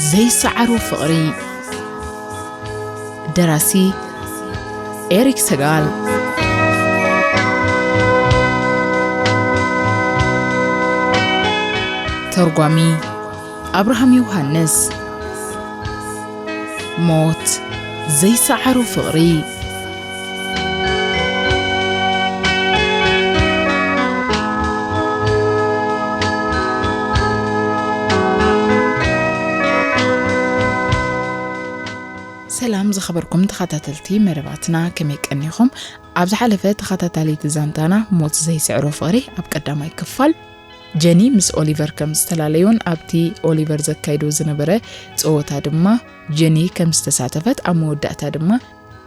ዘይሰዓሮ ፍቕሪ። ደራሲ ኤሪክ ሰጋል። ተርጓሚ ኣብርሃም ዮሃንስ። ሞት ዘይሰዓሮ ፍቕሪ። ሰላም ዝኸበርኩም ተኸታተልቲ መደባትና፣ ከመይ ቀኒኹም? ኣብ ዝሓለፈ ተኸታታሊት ዛንታና ሞት ዘይስዕሮ ፍቕሪ ኣብ ቀዳማይ ክፋል ጀኒ ምስ ኦሊቨር ከም ዝተፈላለዩን ኣብቲ ኦሊቨር ዘካይዶ ዝነበረ ጸወታ ድማ ጀኒ ከም ዝተሳተፈት፣ ኣብ መወዳእታ ድማ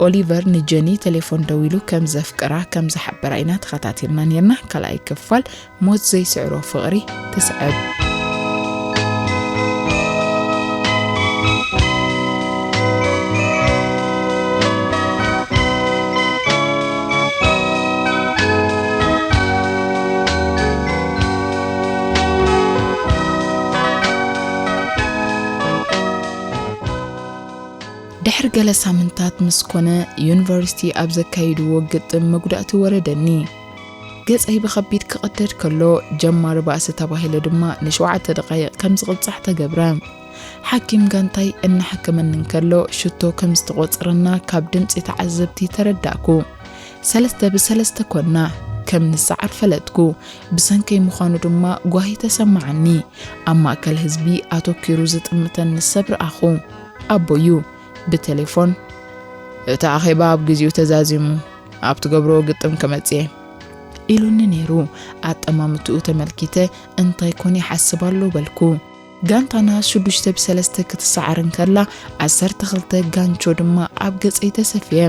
ኦሊቨር ንጀኒ ቴሌፎን ደዊሉ ከም ዘፍቅራ ከም ዝሓበራ ኢና ተኸታቲልና ነርና። ካልኣይ ክፋል ሞት ዘይስዕሮ ፍቕሪ ትስዕብ። ድሕሪ ገለ ሳምንታት ምስ ኮነ፣ ዩኒቨርሲቲ ኣብ ዘካይድዎ ግጥም መጉዳእቲ ወረደኒ። ገጸይ ብኸቢድ ክቕደድ ከሎ፣ ጀማሪ ባእሲ ተባሂለ ድማ ንሸውዓተ ደቓይቕ ከም ዝቕጻዕ ተገብረ። ሓኪም ጋንታይ እናሓከመኒ እንከሎ፣ ሽቶ ከም ዝተቖጸረና ካብ ድምጺ ተዓዘብቲ ተረዳእኩ። ሰለስተ ብሰለስተ ኮና፣ ከም ንሰዓር ፈለጥኩ። ብሰንከይ ምዃኑ ድማ ጓሂ ተሰማዓኒ። ኣብ ማእከል ህዝቢ ኣተኲሩ ዝጥምተኒ ሰብ ረኣኹ። ኣቦዩ ብቴሌፎን፣ "እቲ ኣኼባ ኣብ ግዜኡ ተዛዚሙ፣ ኣብ ትገብርዎ ግጥም ክመጽእ እየ" ኢሉኒ ነይሩ። ኣጠማምትኡ ተመልኪተ፣ "እንታይ ኮን ይሓስብ ኣሎ?" በልኩ። ጋንታና ሽዱሽተ ብሰለስተ ክትሰዓር እንከላ፣ ዓሰርተ ክልተ ጋንቾ ድማ ኣብ ገጸይ ተሰፍየ።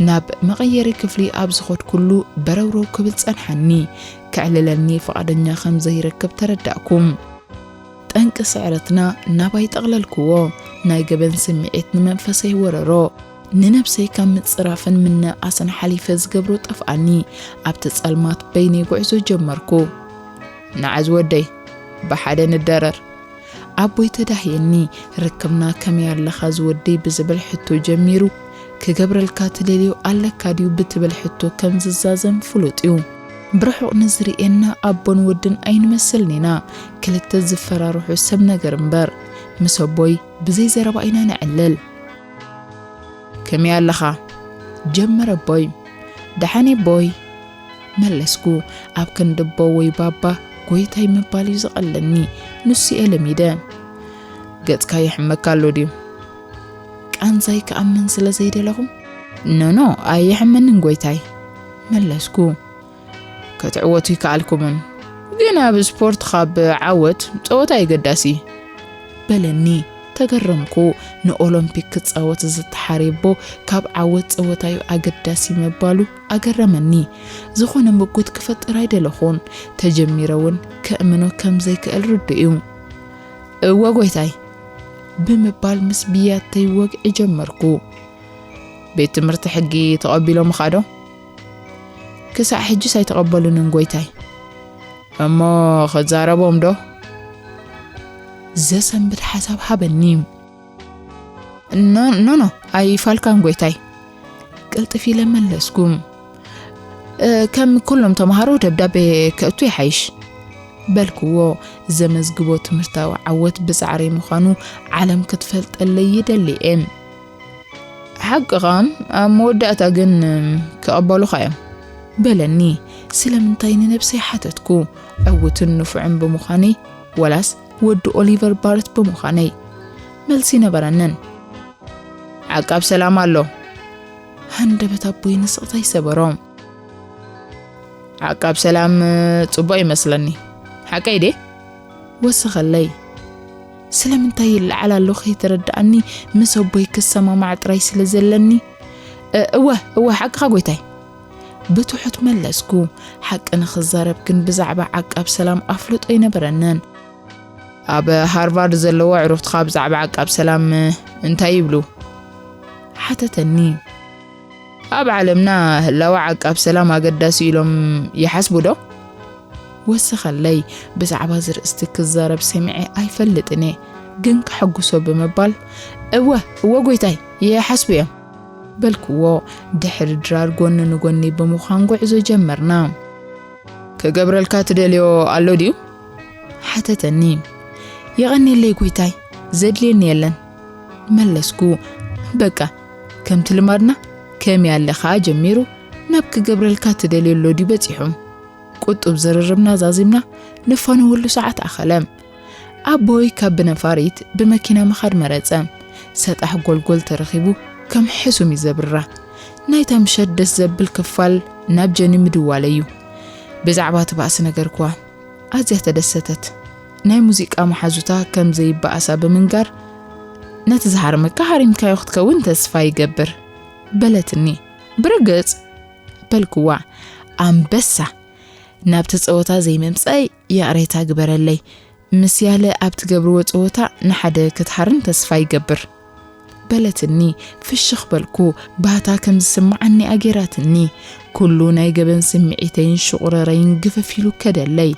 ናብ መቐየሪ ክፍሊ ኣብ ዝኸድኩሉ በረውረው ክብል ጸንሓኒ። ከዕልለኒ ፍቓደኛ ከም ዘይረክብ ተረዳእኩ። ጠንቂ ስዕረትና ናባይ ጠቕለልክዎ። ናይ ገበን ስምዒት ንመንፈሰይ ወረሮ። ንነብሰይ ካብ ምጽራፍን ምንእኣስን ሓሊፈ ዝገብሮ ጠፍኣኒ። ኣብቲ ጸልማት በይነይ ጉዕዞ ጀመርኩ። "ንዓ ዝወደይ፣ ብሓደ ንደረር" ኣቦይ ተዳህየኒ። "ርክብና ከመይ ኣለኻ ዝወደይ?" ብዝብል ሕቶ ጀሚሩ። "ክገብረልካ ትደልዮ ኣለካ ድዩ?" ብትብል ሕቶ ከም ዝዛዘም ፍሉጥ እዩ። ብርሑቕ ንዝርእየና ኣቦን ወድን ኣይንመስልን ኢና። ክልተ ዝፈራርሑ ሰብ ነገር እምበር። ምስ ኣቦይ ብዘይ ዘረባ ኢና ነዕልል። "ከመይ ኣለኻ?" ጀመረ ኣቦይ። "ደሓን እየ ኣቦይ" መለስኩ። ኣብ ክንዲ ኣቦ ወይ ባባ፣ ጎይታይ ምባል እዩ ዝቐለኒ። ንሱ እየ ለሚደ። "ገጽካ ይሕመካ ኣሎ ድዩ?" ቃንዛይ ክኣምን ስለ ዘይደለኹ፣ "ኖኖ፣ ኣየሕመንን ጎይታይ" መለስኩ። "ክትዕወቱ ይከኣልኩምን፣ ግን ኣብ ስፖርት ካብ ዓወት ጸወታ ኣገዳሲ" በለኒ። ተገረምኩ። ንኦሎምፒክ ክጻወት ዝተሓርየ ኣቦ ካብ ዓወት ጸወታዩ ኣገዳሲ ምባሉ ኣገረመኒ። ዝኾነ ምጉት ክፈጥር ኣይደለኹን። ተጀሚረ እውን ከእምኖ ከም ዘይክእል ርዱእ እዩ። "እወ ጎይታይ" ብምባል ምስ ብያተይ ወግዒ ጀመርኩ። "ቤት ትምህርቲ ሕጊ ተቐቢሎምኻ ዶ?" "ክሳዕ ሕጂስ ኣይተቐበሉንን ጎይታይ" "እሞ ክዛረቦም ዶ?" ዘሰንብድ ሓሳብ ሃበኒ። "ኖ፣ ኖ፣ ኖ፣ ኣይፋልካን ጎይታይ" ቅልጥፍ ኢለ መለስኩ። "እ፣ ከም ኩሎም ተምሃሮ ደብዳቤ ከእቱ ይሓይሽ" በልክዎ። ዘመዝግቦ ትምህርታዊ ዓወት ብጻዕረይ ምዃኑ ዓለም ክትፈልጠለይ ይደሊ እየ። "ሓቅኻ፣ ኣብ መወዳእታ ግን ክቕበሉኻ እዮም" በለኒ። ስለምንታይ ንነብሰይ ሓተትኩ። ዕዉትን ንፉዕን ብምዃነይ፣ ወላስ ወዲ ኦሊቨር ባርት ብምዃነይ? መልሲ ነበረንን። "ዓቃብ ሰላም ኣሎ" ሃንደበት ኣቦይ ንስቕታ ይሰበሮ። "ዓቃብ ሰላም ጽቡቕ ይመስለኒ። ሓቀይ ድየ?" ወሰኸለይ። ስለምንታይ ይለዓል ኣሎ ከይተረድኣኒ፣ ምስ ኣቦይ ክሰማማዕ ጥራይ ስለ ዘለኒ፣ "እ-፣ እወ፣ እወ፣ ሓቅኻ ጎይታይ" ብትሑት መለስኩ። ሓቂ ንኽዛረብ ግን ብዛዕባ ዓቃብ ሰላም ኣፍልጦ ኣይነበረንን። "ኣብ ሃርቫርድ ዘለዉ ኣዕሩኽትኻ ብዛዕባ ዓቃብ ሰላም እንታይ ይብሉ?" ሓተተኒ። "ኣብ ዓለምና ህላወ ዓቃብ ሰላም ኣገዳሲ ኢሎም ይሓስቡ ዶ?" ወሰኸለይ። ብዛዕባ እዚ ርእስቲ ክዛረብ ሰሚዐ ኣይፈልጥን እየ። ግን ከሐጉሶ ብምባል፣ "እወ፣ እወ ጎይታይ፣ ይሓስቡ እዮም" በልክዎ። ድሕሪ ድራር ጎኒ ንጎኒ ብምዃን ጉዕዞ ጀመርና። "ክገብረልካ ትደልዮ ኣሎ ድዩ?" ሓተተኒ። "የቐንየለይ ጎይታይ፣ ዘድልየኒ የለን" መለስኩ። በቃ፣ ከምቲ ልማድና፣ "ከመይ ኣለኻ?" ጀሚሩ ናብ "ክገብረልካ ትደልዮ ኣሎ ድዩ?" በጺሑ። ቁጡብ ዝርርብና ዛዚምና፣ ንፋነወሉ ሰዓት ኣኸለ። ኣቦይ ካብ ብነፋሪት ብመኪና ምኻድ መረጸ። ሰጣሕ ጎልጎል ተረኺቡ ከም ሕሱም እዩ ዘብራ። ናይታ ምሸት ደስ ዘብል ክፋል ናብ ጀኒ ምድዋለይ እዩ። ብዛዕባ እቲ ባእሲ ነገርክዋ። ኣዝያ ተደሰተት። ናይ ሙዚቃ መሓዙታ ከም ዘይበኣሳ ብምንጋር፣ "ነቲ ዝሃርመካ ሃሪምካዮ ክትከውን ተስፋ ይገብር" በለትኒ። "ብርግጽ?" በልክዋ። "ኣንበሳ! ናብቲ ጸወታ ዘይምምጻይ ይቕሬታ ግበረለይ። ምስ ያለ ኣብ ትገብርዎ ጸወታ ንሓደ ክትሃርም ተስፋ ይገብር" በለትኒ። ፍሽኽ በልኩ። ባህታ ከም ዝስምዓኒ ኣገይራትኒ። ኩሉ ናይ ገበን ስምዒተይን ሽቑረረይን ግፍፍ ኢሉ ከደለይ።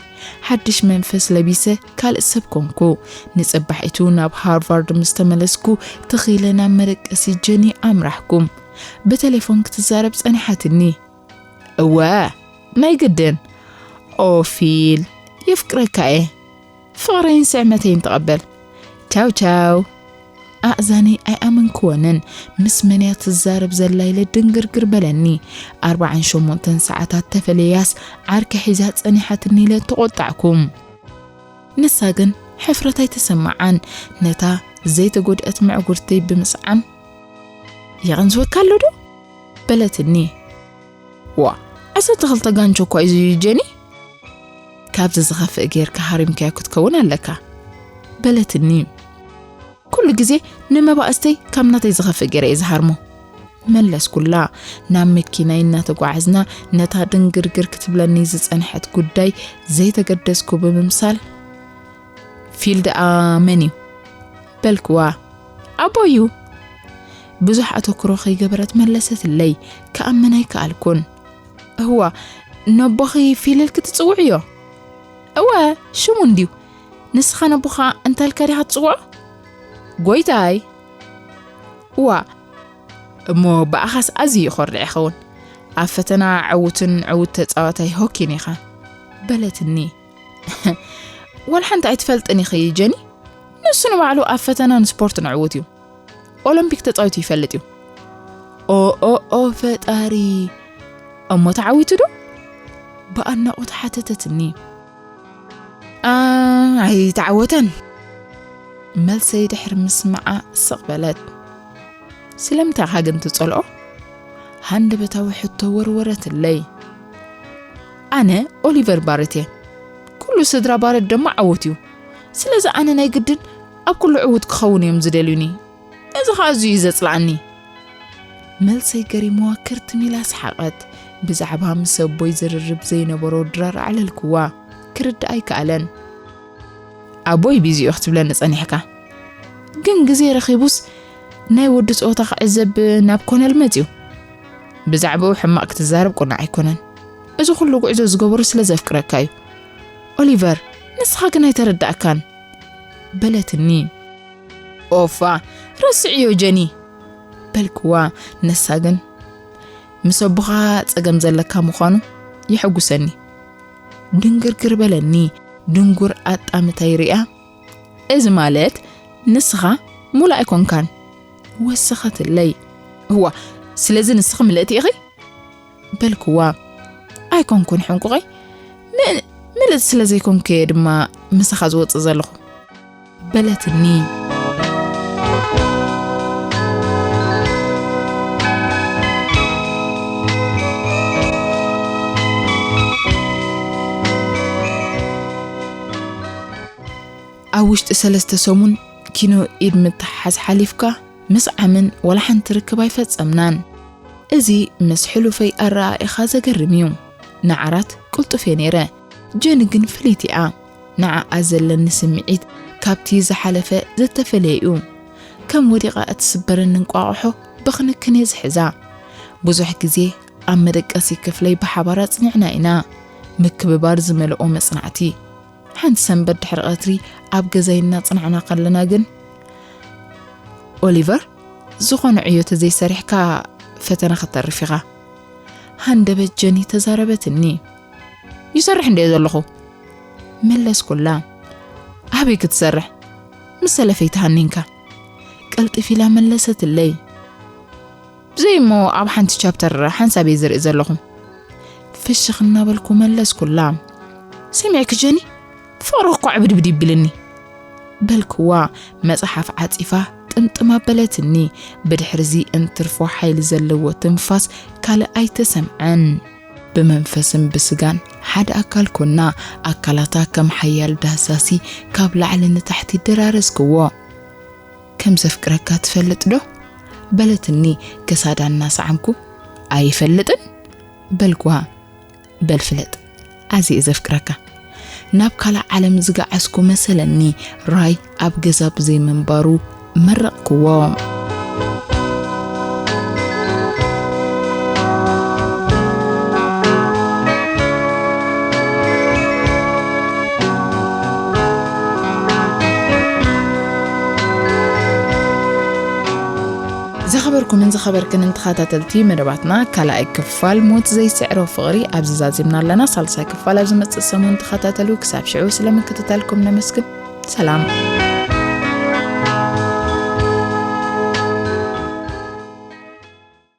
ሓድሽ መንፈስ ለቢሰ ካልእ ሰብ ኮንኩ። ንጽባሒቱ ናብ ሃርቫርድ ምስ ተመለስኩ፣ ትኺለ ናብ መደቀሲ ጀኒ ኣምራሕኩ። ብቴሌፎን ክትዛረብ ጸኒሓትኒ። "እወ፣ ናይ ግድን። ኦ ፊል፣ የፍቅረካ እየ። ፍቕረይን ስዕመተይን ተቐበል። ቻው ቻው።" ኣእዛነይ ኣይኣመንክወንን። ምስ መን እያ ትዛረብ ዘላ ኢለ ድንግርግር በለኒ። ኣርባዓን ሸሞንተን ሰዓታት ተፈለያስ ዓርኪ ሒዛ ጸኒሓትኒ ኢለ ተቖጣዕኩ። ንሳ ግን ሕፍረት ኣይተሰምዓን። ነታ ዘይተጎድአት ምዕጉርተይ ብምስዓም፣ "የቐንዝወካ ኣሎ ዶ?" በለትኒ። "ዋ፣ ዓሰርተ ክልተ ጋንቾ እኳ እዩ ጀኒ። ካብዚ ዝኸፍእ ጌርካ ሃሪምካዮ ክትከውን ኣለካ" በለትኒ። "ኩሉ ግዜ ንመባእስተይ ካብ ናተይ ዝኸፍእ ጌረ እየ ዝሃርሞ" መለስኩላ። ናብ መኪናይ እናተጓዓዝና፣ ነታ ድንግርግር ክትብለኒ ዝጸንሐት ጉዳይ ዘይተገደስኩ ብምምሳል፣ "ፊል ደኣ መን እዩ?" በልክዋ። "ኣቦይ እዩ።" ብዙሕ ኣተኩሮ ከይገበረት መለሰትለይ። ክኣምን ኣይከኣልኩን። "እህዋ፣ ነቦኺ ፊል ኢልኪ ትጽውዕዮ?" "እወ፣ ሽሙ እንድዩ። ንስኻ ነቦኻ እንታይ ኢልካ ዲኻ ትጽውዖ?" "ጎይታይ!" "እዋ፣ እሞ ብኣኻስ ኣዝዩ ይኾርዕ ይኸውን። ኣብ ፈተና ዕዉትን ዕዉት ተጻዋታይ ሆኪን ኢኻ" በለትኒ። "ዋላ ሓንቲ ኣይትፈልጥን ኢኺ ጀኒ። ንሱ ንባዕሉ ኣብ ፈተናን ስፖርትን ዕዉት እዩ። ኦሎምፒክ ተጻዊቱ ይፈልጥ እዩ።" "ኦ፣ ኦ፣ ኦ፣ ፈጣሪ! እሞ ተዓዊቱ ዶ?" ብኣድናቖት ሓተተትኒ። "ኣ፣ ኣይተዓወተን።" መልሰይ ድሕሪ ምስማዓ ስቕ በለት። "ስለምንታይ ኢኻ ግን ትጸልኦ?" ሃንደበታዊ ሕቶ ወርወረትለይ። "ኣነ ኦሊቨር ባረት እየ። ኩሉ ስድራ ባረት ድማ ዓወት እዩ። ስለዚ ኣነ ናይ ግድን ኣብ ኩሉ ዕዉት ክኸውን እዮም ዝደልዩኒ። እዚ ኸኣ ኣዝዩ እዩ ዘጽልኣኒ።" መልሰይ ገሪምዋ ክርትም ኢላ ሰሓቐት። ብዛዕባ ምስ ኣቦይ ዝርርብ ዘይነበሮ ድራር ኣዕለልክዋ። ክርድኣ ኣይከኣለን። "ኣቦይ ቢዚ እዩ ክትብለኒ ጸኒሕካ። ግን ግዜ ረኺቡስ ናይ ወዲ ጸወታ ክዕዘብ ናብ ኮነል መጺኡ። ብዛዕባኡ ሕማቕ ክትዛረብ ቁኑዕ ኣይኮነን። እዚ ኩሉ ጉዕዞ ዝገበሮ ስለ ዘፍቅረካ እዩ። ኦሊቨር፣ ንስኻ ግን ኣይተረዳእካን" በለትኒ። "ኦፋ፣ ረስዕዮ ጀኒ" በልክዋ። ንሳ ግን፣ "ምስ ኣቦኻ ጸገም ዘለካ ምዃኑ የሐጉሰኒ" ድንግርግር በለኒ። ድንጉር ኣጣምታይ ሪኣ፣ "እዚ ማለት ንስኻ ሙሉእ ኣይኮንካን" ወሰኸትለይ። "እዋ፣ ስለዚ ንስኺ ምልእቲ ኢኺ?" በልክዋ። "ኣይኮንኩን ሕንቁቐይ፣ ም-፣ ምልእቲ ስለ ዘይኮንኩ እየ ድማ ምሳኻ ዝወጽእ ዘለኹ" በለትኒ። ኣብ ውሽጢ ሰለስተ ሰሙን ኪኖ ኢድ ምትሓሓዝ ሓሊፍካ ምስዓምን ዋላ ሓንቲ ርክብ ኣይፈጸምናን። እዚ ምስ ሕሉፈይ ኣረኣኢኻ ዘገርም እዩ። ንዓራት ቅልጡፍ እየ ነይረ። ጀኒ ግን ፍልይቲ እያ። ንዓኣ ዘለኒ ስምዒት ካብቲ ዝሓለፈ ዝተፈለየ እዩ። ከም ወዲቓ እትስበረኒ እንቋቑሖ ብኽንክን እየ ዝሕዛ። ብዙሕ ግዜ ኣብ መደቀሲ ክፍለይ ብሓባር ኣጽኒዕና ኢና። ምክብባር ዝመልኦ መጽናዕቲ። ሓንቲ ሰንበት ድሕሪ ቀትሪ ኣብ ገዛይ እናጽናዕና ከለና ግን፣ ኦሊቨር፣ ዝኾነ ዕዮ ተዘይሰሪሕካ ፈተና ከተርፍ ኢኻ፣ ሃንደበት ጀኒ ተዛረበትኒ። ይሰርሕ እንደ ዘለኹ፣ መለስኩላ። ኣበይ ክትሰርሕ? ምስ ሰለፈይ ተሃኒንካ፣ ቀልጥፍ ኢላ መለሰትለይ። ብዘይ እሞ ኣብ ሓንቲ ቻፕተር ሓንሳብ እየ ዝርኢ ዘለኹ። ፍሽኽ እናበልኩ መለስኩላ። ሰሚዕኪ ጀኒ፣ ፍቕሪ እኮ ዕብድብድ ይብልኒ። በልክዋ፣ መጽሓፍ ዓጺፋ ጥምጥም ኣበለትኒ። ብድሕርዚ እንትርፎ ሓይሊ ዘለዎ ትንፋስ ካልእ ኣይተሰምዐን። ብመንፈስን ብስጋን ሓደ ኣካል ኮና፣ ኣካላታ ከም ሓያል ዳህሳሲ ካብ ላዕሊ ንታሕቲ ደራረስክዎ። ከም ዘፍቅረካ ትፈልጥ ዶ? በለትኒ ከሳዳ እናሰዓምኩ። ኣይፈልጥን በልክዋ። በል ፍለጥ፣ ኣዝየ ዘፍቅረካ። ናብ ካልእ ዓለም ዝገዓዝኩ መሰለኒ። ራይ ኣብ ገዛ ብዘይ ምንባሩ መረቕክዎ። ዝኸበርኩምን ዝኸበርክንን ተኸታተልቲ መደባትና፣ ካልኣይ ክፋል ሞት ዘይስዕሮ ፍቕሪ ኣብዚ ዛዚምና ኣለና። ሳልሳይ ክፋል ኣብ ዝመጽእ ሰሙን ተኸታተሉ። ክሳብ ሽዑ ስለ ምክትታልኩም ነመስግን። ሰላም።